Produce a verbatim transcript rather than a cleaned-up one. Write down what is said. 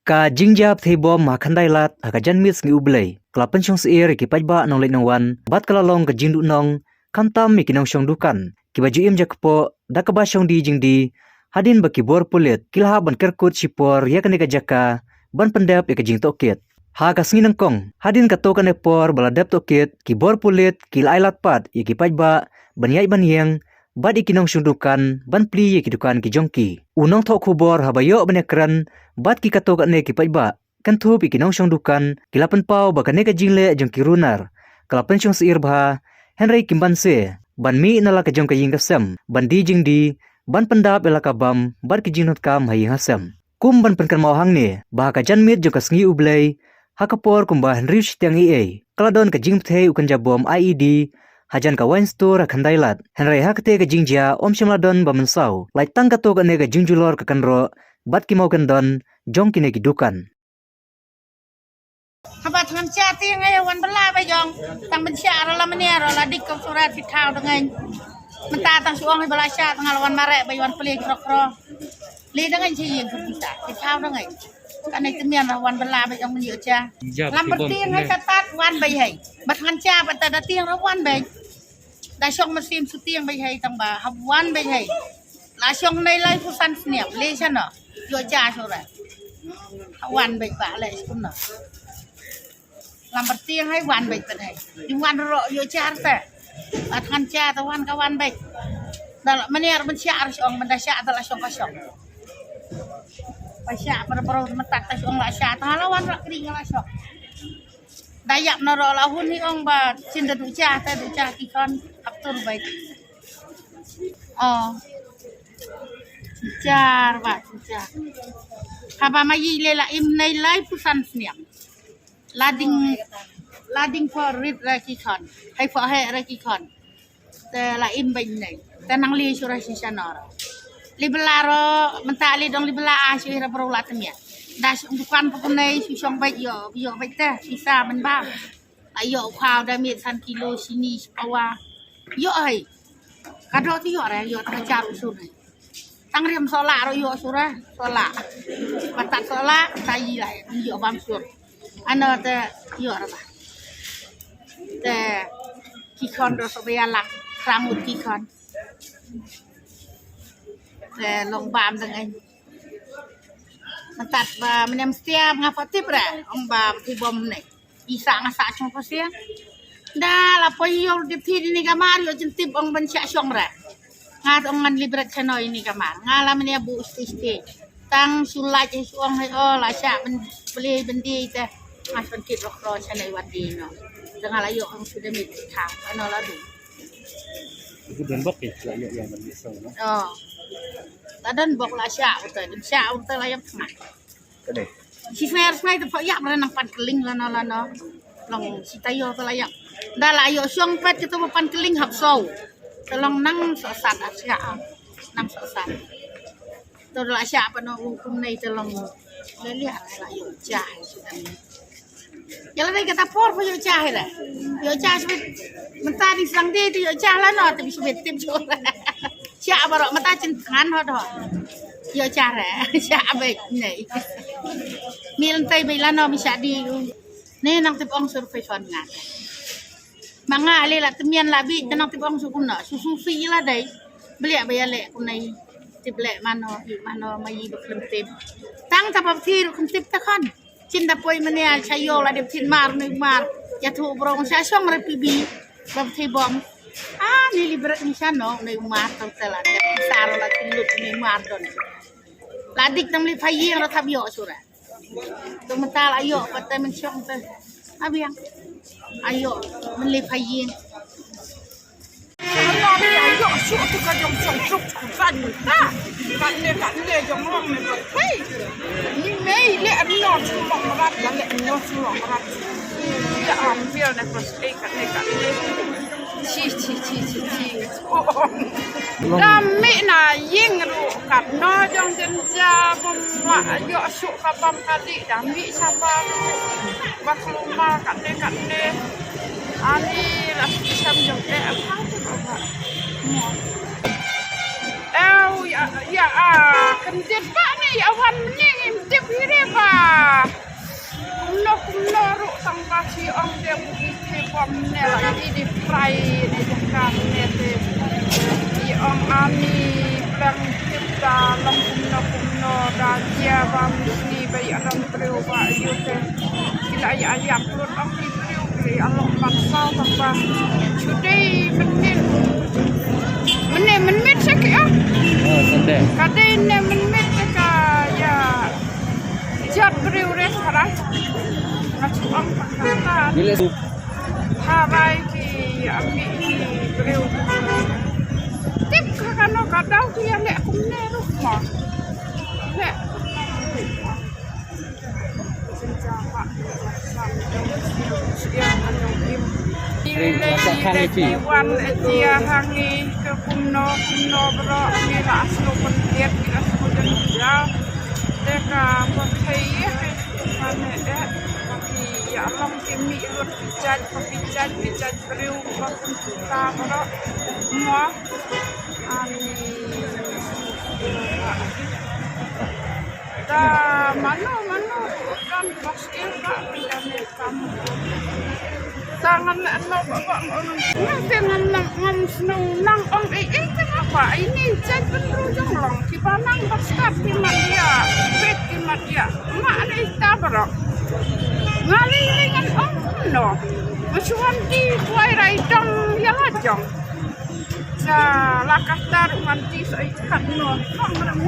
Ka jingjia pyrthei bom ha Khyndai Lad ha ka janmiet Sngi U Blei ka la pynshong syier ïa ki paidbah nongleit nongwan bad ka la long ka jingduhnong khamtam ïa ki nongshong dukan kiba ju im jakpoh da kaba shong die jingdie hadien ba ki bor pulit ki la hap ban kerkut shipor ïa kane ka jaka ban pyndep ïa ka jingtohkit. Ha ka sngi nyngkong hadien kato kane por ba la dep tohkit, ki bor pulit ki la ailad pat ïa ki paidbah ban ïaid ban ïeng bad ïa ki nongshong dukan ban plie ïa ki dukan ki jong ki. U nongthoh khubor haba ïoh ban ïakren bad ki kato kane ki paidbah kynthup ïa ki nongshong dukan ki la pynpaw ba kane ka jingleh jong ki runar ka la pynshong syier bha, hynrei kim banse ban mih na la ka jong ka ïing ka sem ban die jingdie ban pyndap ïa la ka bam bad ki jingdonkam ha ïing ha sem. Kum ban pynkynmaw hangne ba ha ka janmiet jong ka Sngi U Blei ha ka por kumba hynriew shiteng eiei ka la don ka jingpyrthei u kynja bom I E D hajan ka wine store ha Khyndai Lad. Hynrei ha kata ka jingjia ym shym la don ba mynsaw, lait tang kato kane ka jingjulor ka kynroh bad ki mawkyndon jong kine ki dukan. Haba thngan sha tieng ei wan bylla ba jong. Tang ban sha ra la mane ra la dik ka sura ti thaw dang ei. Mynta tang shu ong ba la sha tang la wan mareh ba wan plie krok krok. Li dang ei shi ïing kumta ti thaw dang ei. Kane tmian ra wan bylla ba jong mane sha. Lam bertieng ei ka tat wan ba hei. Ba thngan sha ba ta da tieng ra wan ba. Da shong mynsiem shu tieng ba hei tang ba hap wan ba hei. La shong nei lai phew san snem le shano. Ïoh ja shu ra. Wan ba ba le shu na. Lam bertieng hei wan ba ba hei. Di wan ro ïoh ja te. Ba thngan ja te wan ka wan ba. Da la mane ar ban sha ar shong ban da sha te la shong ka shong. Ba sha ba bro matak te shong la sha te la wan ra kri la shong. Da ïap na ro la hun hi ong ba chin da du ja te du ja ki khon hap tur ba. Oh. Jar ba jar. Haba ma yi le la im nei lai phew san snem. La ding la ding pho rit ra ki khon. Hai pho he ra ki khon. Te la im beiñ nei. Te nang li shu ra shisha nor. Li bylla ro mynta li dong li bylla a shu ra bro la tmia. Da shu dukan pho nei shu shong beiñ ïoh ïoh beiñ te shisha men ba. Ïoh khaw da miet san kilo shini shawa. Ïoh hei. Ka do ti ïoh re ïoh ta jar u sur hei. Tang riam sola ro ïoh sura sola. Batat sola ta yi lai ïoh bam sur. Ano te ïoh ra ba. Te ki khon ro so ba ïa lak. Kramut ki khon. Te long bam dang ei. Mynta ba mnem stia nga pho tip re ong ba phi bom ne. Isa nga sa chung pho sia. Da la poi ïoh dip thi ni ka mar ïoh jin tip ong ban sha shong re. Nga ong ngan libret chano ini ka mar. Nga la mne bu sti sti. Tang shu lait shu ong hei o la sha ban beli bendi te. Nga shon kit rok ro chano wan di no. Tang la ïoh ong shu demit ka ano la du. Ibu don bok ya la ïoh ïoh ban song no. Oh. La don bok la sha uta dim sha uta la ïoh tengah. Ka dei. Si snai snai te pho ïap re nang pan keling lano lano. Long si tayo te la ïap. Da la ïoh shong pet kito pan keling hap so. Te long nang so sat a sha. Nang so sat. Te la sha pa no u kum nei te long. Le le la ïoh ja. Ya la dei kata por pho ïoh ja re. Ïoh ja sbit. Mynta di sang di te ïoh ja lano te bi sbit tip jo. Sha baroh mynta chin thngan hot hot. Ïoh ja re. Sha beit nei. Mi lyntai beit lano mi sha di. Ne nang tip ong sur phi fon ngat. Ma nga le la tmian la beit te nang tip ong sur kumno. Su su si la dei. Beliak ba ïa leh kumnei. Tip leh mano i mano ma i ba khlem tip. Tang ta ba phi ru khlem tip ta khon. Chin da poi mane a cha ïoh la dep thin mar nui mar. Ïa thu brong cha shong re pi bi. Bam thi bom. A ni li bret ni cha no nui mar tang te la dep sa ro la thin lut nui mar don. La dik tang li pha ïing ra thap ïoh sura. Tang mynta la ïoh pa te men shong te. A biang. A ïoh men li pha ïing. Ano ni ïoh shuh tu ka jong song suk kan ta. Kan ne kan ne jong long ne kan. Hei. Ni mei le ano shu long rat ya le ano shu long rat. Ya am biel ne pros ei kan ne kan ne. Chi chi chi chi chi. Da mih na ïing ruh kat no jong jynja bym wah ïoh shuh ka bam kali da mih sha bam ruh. Ba klumar kat ne kat ne. Ani la shisha jong eh apa tu ba ba. Ew ya ya a kendit ba ni ya wan ni ngim tip Phi re ba kumno kumno ruh tang ba phi ong te u i te bom ne la i di prai ne jaka ne te. Phi ong ani blang tip da long kumno kumno da jia ba msni ba i adam briew ba ïoh te. Ki la ïa ïap lut ong ki briew ki ïa long ban saw tang ba. Shu dei mynnin. Mynne mynmiet sha ki ah. Oh, Sunday. Ka dei ne mynmiet ka ïa. Jat briew re tharai. Nga chuh ong pang kata. Ni le su. Tharai ki ami ki briew. Tip ka kano ka daw ki ïa leh kumne ruh mo. Leh. Wan ïa hangi ka kumno kumno bro, ngi la sngewbha, ngi la sngewbha. Te ka pyrthei ïa ka, ka ne eh, ba ki ïa long ki mih lut ki jait, ba ki jait, ki jait briew, ba kumta baroh. Mo, ani. Da mano, mano, kan paskil ka, kan kam. Tangan ano ba ba ngam, ngam te ngam nang, ngam snung nang ong ei ei te ngapa ini jait pynru jong long kiba nang ba stad ki mat ïa, bet ki mat ïa. Ma ani ta baroh. Nga lei lei ngan ong no. Nga shu wan ki kwai rai dang ïa la jong. Sa la ka tar ngan ti sa i kat no. Nang nang.